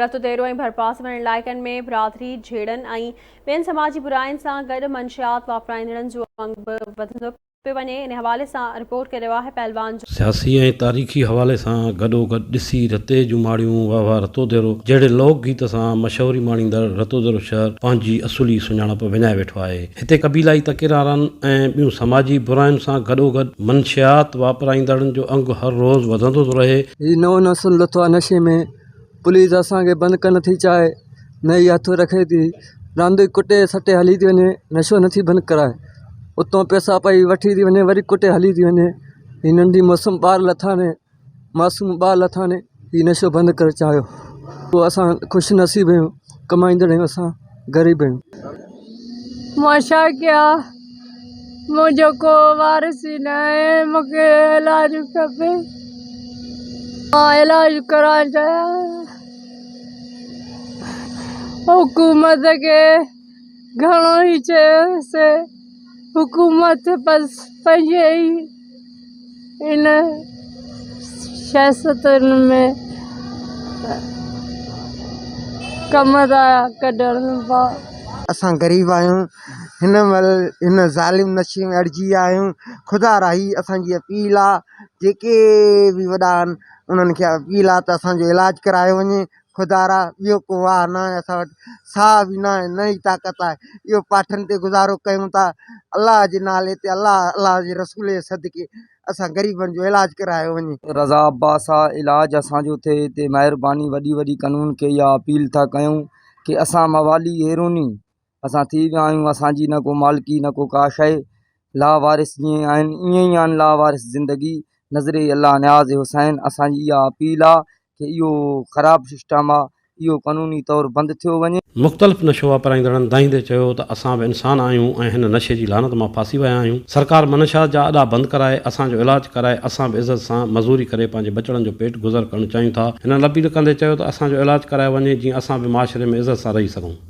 رتوديرو ۽ ڀرپاسي وارن علائقن ۾ برادري جهيڙن ۽ ٻين سماجي براين سان گڏ منشيات واپرائيندڙن جو انگ به وڌندو پيو وڃي ان حوالي سان رپورٽ ڪري رهيو آهي پهلوان جو. سياسي ۽ تاريخي حوالي سان گڏوگڏ ڏسي رتي جون ماڙيون واهه واهه رتوديرو جهڙي لوڪ گيت سان مشهوري ماڻيندڙ رتوديرو شهر پنهنجي اصولي سڃاڻپ وڃائي ويٺو آهي. هتي قبيلائي تڪرارن ۽ ٻيون سماجي براين سان گڏوگڏ منشيات واپرائيندڙن جو انگ هر روز وڌندو ٿو رهي. هي نئون نسل لٿو آ نشي ۾. پوليس اسان کي بند ڪرڻ نٿي چاهي نه ئي هٿ رکي ٿي راند ڪٽي سٽي هلي ٿي وڃي نشو نٿي بند ڪرائي اتان پئسا پئي وٺي ٿي وڃي وري ڪٽي هلي ٿي وڃي هي ننڍي موسم ٻار لٿا ني معصوم ٻار لٿا ني هي نشو بند ڪرڻ چاهيو پوء اسان خوش نصيب آهيون ڪمائيندڙ آهيون اسان غريب آهيون. مان ڇا ڪيان منهنجو ڪو وارث ئي ناهي مون کي علاج کپي مان علاج ڪرائڻ چاهيان حڪومت کي گهڻو ئي چيوسي حڪومت بس پنهنجي ئي ان سياستن ۾ ڪم ٿا ڪڍن پيا. اسان غريب آهيون هن مهل هن ظالم نشي ۾ اڙجي ويا آهيون خدا را هي اسان جي اپيل آ جيڪي به وڏا آهن انهن کي اپيل آ ته اسان جو علاج ڪرايو وڃي خدارا ٻيو ڪو واهه ناهي اسان وٽ ساهه به ناهي نه ئي طاقت آهي اهو پاٺن تي گذارو ڪيون ٿا الله جي نالي تي الله الله جي رسول جي صدقي اسان غريبن جو علاج ڪرايو وڃي. رضا عباس آ علاج اسان جو ٿئي هتي مهرباني وڏي وڏي قانون کي اها اپيل ٿا ڪيون ڪي اسان موالي هيروني اسان ٿي ويا آهيون اسان جي نه ڪو مالڪي نه ڪو ڪا شيء لاوارث جيئن آهن ائين ئي آهن لاوارث زندگي نظري الله نياز حسين اسان جي اها اپيل آ ڪي اهو خراب سسٽم آ اهو قانوني طور بند ٿيو وڃي. مختلف نشو واپرائيندڙن دانهيندي چيو ته اسان به انسان آهيون ۽ هن نشي جي لعنت مان ڦاسي ويا آهيون، سرڪار منشيات جا اڏا بند ڪرائي اسان جو علاج ڪرائي اسان به عزت سان مزوري ڪري پنهنجي ٻچڙن جو پيٽ گذر ڪرڻ چاهيون ٿا، هنن اپيل ڪندي چيو ته اسان جو علاج ڪرايو وڃي جيئن اسان به معاشري ۾ عزت سان رهي سگهون.